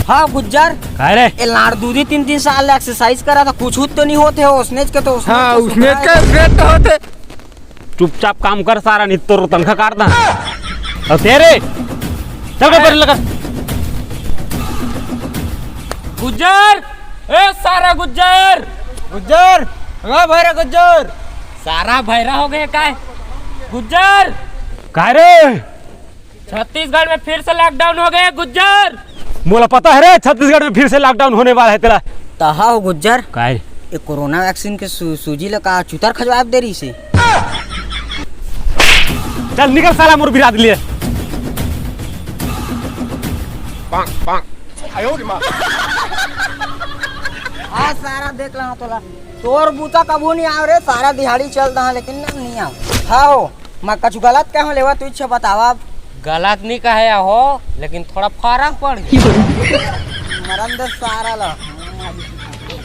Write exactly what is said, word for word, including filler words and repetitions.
हाँ गुज्जर। काय रे? ए लाड़ दू दी तीन तीन साल ले एक्सरसाइज करा था, कुछ तो नहीं होते हो, उसने के तो उसने हाँ, तो उसने सुधरा के है। उसने तो होते। चुपचाप काम कर सारा, नहीं तो तनखा काट दा। अउ तेरे चल के पर लगा। गुज्जर, ए सारा गुज्जर। गुज्जर, ओ भैरा गुज्जर। सारा भैरा हो गए काय? गुज्जर। काय रे? छत्तीसगढ़ में फिर से लॉकडाउन हो गए गुज्जर। मोला पता है रे, छत्तीसगढ़ में फिर से लॉकडाउन होने वाला है तेरा। तहा हो गुज्जर। काय? ये कोरोना वैक्सीन के सू-, सूजी ला का चुतर खजवाब दे रही से। चल निकल साला मोर बिरादरी ले। हाँ सारा देख ला तोला। तोर बूता कभू नहीं आव रे, सारा दिहाड़ी चल दहा लेकिन ना नहीं आव। हाँ हो, मैं कछु गलत कहे हो लेवा, तू इच्छा बतावा अब। गलत नहीं कहे हो, लेकिन थोड़ा फर्क पड़ गया। मरन दे सारा ला।